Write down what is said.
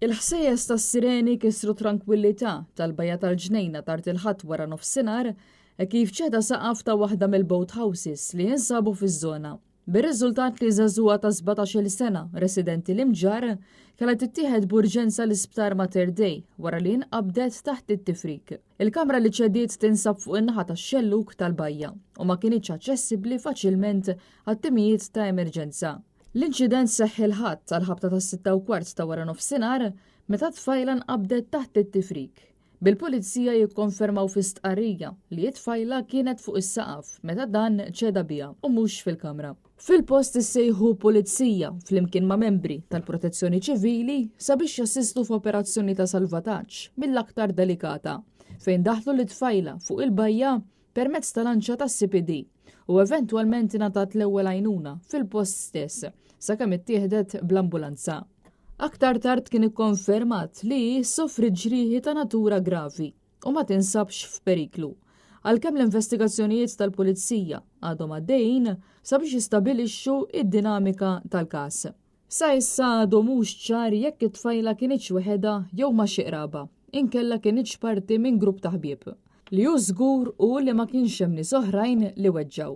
Il-ħsejjes tas-sireni kisru t-trankwillità tal-bajja tal-Ġnejna tard il-Ħadd waranofsinhar hekk kif ċeda saqaf ta' waħda mill-boathouses li jinsabu fiż-żona. Bir-riżultat li żagħżugħa ta' 17-il sena residenti l-Imġarr kellha tittieħed b'urġenza l-Isptar Mater Dei wara li inqabdet taħt it-tifrik. Il-kamra li ċediet tinsab fuq in-naħa tax-xellug tal-bajja u ma kinitx aċċessibbli faċilment għat-timijiet ta' emerġenza. L-inċident seħħ il-Ħadd għall-ħabta tas-6:15 ta' waranofsinhar meta tfajla nqabdet taħt it-tifrik, bil-Pulizija jikkonfermaw fi stqarrija li t-tfajla kienet fuq is-saqaf meta dan ċeda biha u mhux fil-kamra. Fil-post issejħu Pulizija flimkien ma' membri tal-Protezzjoni Ċivili sabiex jassistu f'operazzjoni ta' salvataġġ mill-aktar delikata fejn daħlu lit-tfajla fuq il-bajja permezz ta' lanċa tas-CPD u eventwalment ingħatat l-ewwel għajnuna fil-post stess sakemm ittieħdet bl-ambulanza. Aktar tard kien ikkonfermat li hi sofriet ġrieħi ta' natura gravi u ma tinsabx f'periklu, għalkemm l-investigazzjonijiet tal-Pulizija għadhom għaddejjin sabiex jistabilixxu d-dinamika tal-każ. Sa issa għadu mhux ċar jekk it-tfajla kinitx weħedha jew ma' xi qraba, inkella kinitx parti minn grupp ta' ħbieb. Li hu żgur hu li ma kienx hemm nies oħrajn li weġġgħu.